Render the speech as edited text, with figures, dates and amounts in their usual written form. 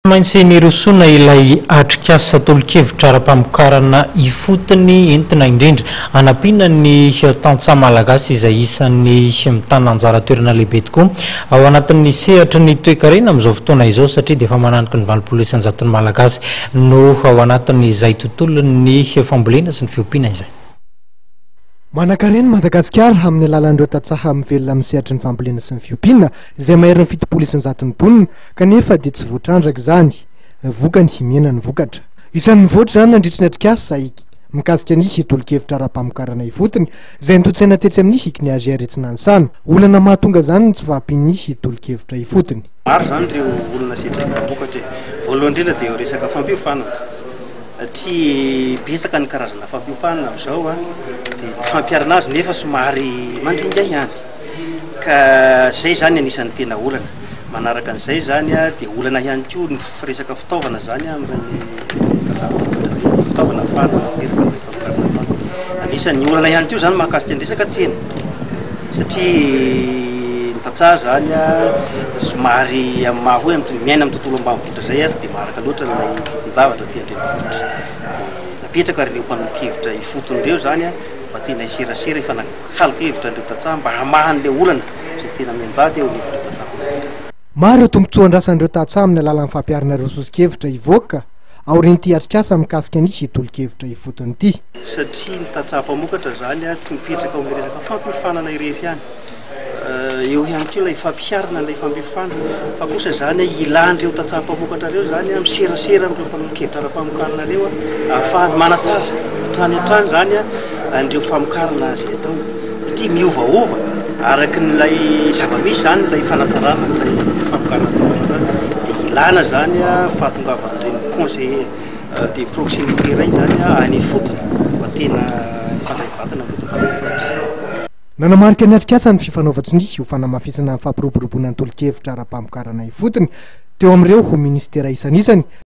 Maintsy nirosoana ilay atrikasa tolo-kevitra ara-pamokarana ifotony entina indrindra hanampiana ny tantsaha malagasy izay isan'ny mitana anjara toerana lehibe tokoa ao anatin'ny sehatry ny toekarena amin'izao fotoana izao satria dia efa mananiky ny 80% malagasy no ao anatin'izay tontolon'ny fambolena sy ny fiompiana izay. Manankarena i Madagasikara amin'ny alalan'ireo tantsaha mivelona amin'ny sehatry ny fambolena sy ny fiompiana izay maherin'ny 70% mponina kanefa dia tsy voatrandraka izany. Vokany, mihena ny vokatra. Isan'ny nivoatra izany nandritry ny atrikasa mikasika ny tolo-kevitra ara-pamokarana ifotony izay notontosaina tetsy amin'ny CNIAGR etsy Nanisana. Olana mahatonga izany ny tsy fahampian'ny tolo-kevitra ifotony. Maro izany ireo olona setrain'ny mpamokatra e. Voalohany indrindra dia eo resaka fampiofanana satria betsaka ny karazana fampiofanana amin'izao a, dia ny fampiharana azy nefa somary mandringa ihany. Ka izay izany anisan'ny tena olana. Manaraka an'izay izany dia olana ihany koa ny resaka fitaovana izany amin'ireny tantsaha mpamokatra ireny, fitaovana ahafahana manatanteraka an'ilay famokarana ataony. Anisan'ny olana ihany koa izany mahakasika ny resaka tsena satria ny tantsaha izany somary amin'ny maha hoe miaina amin'ny tontolo ambanivohitra izay tsy dia maharaka loatra ilay vidin-javatra aty an-drenivohitra. Dia napetraka ireo mpanolo-kevitra ifotony ireo izany mba tena hiserasera hifanakalo hevitra an'ireo tantsaha mba hamaha an'ilay olana izay tena mianjady eo anivon'ireo tantsaha mpamokatra. Maro ireo tombontsoa andrasan'ireo tantsaha amin'ny alalan'ny fampiharana ireo soso-kevitra hivoaka aorian'ity atrikasa mikasika ny tolo-kevitra ifotony ity. Satria ny tantsaha mpamokatra izany tsy mipetraka ao amin'ny resaka fampiofanana irery ihany, eo ihany koa ilay fampiharana ilay fampiofanana, fa kosa izany ilan'ireo tantsaha mpamokatra ireo izany miserasera amin'ireo mpanolo-kevitra ara-pamokarana ireo ahafahany manatsara hatrany hatrany izany an'ireo famokarana izay ataony, satria miovaova araka ilay zava-misy izany ilay fanatsarana ilay famokarana ataon'ny tantsaha, dia ilana izany fahatongavan'ireny conseiller de proximité ireny izany any ifotony mba tena hifandray vatana amin'ireo tantsaha mpamokatra. Nanamarika ny atrikasa ny fifanaovan-tsonia ho fanamafisana ny fampiroboroboana ny tolo-kevitra ara-pamokarana ifotony teo amin'ireo minisitera isanisany.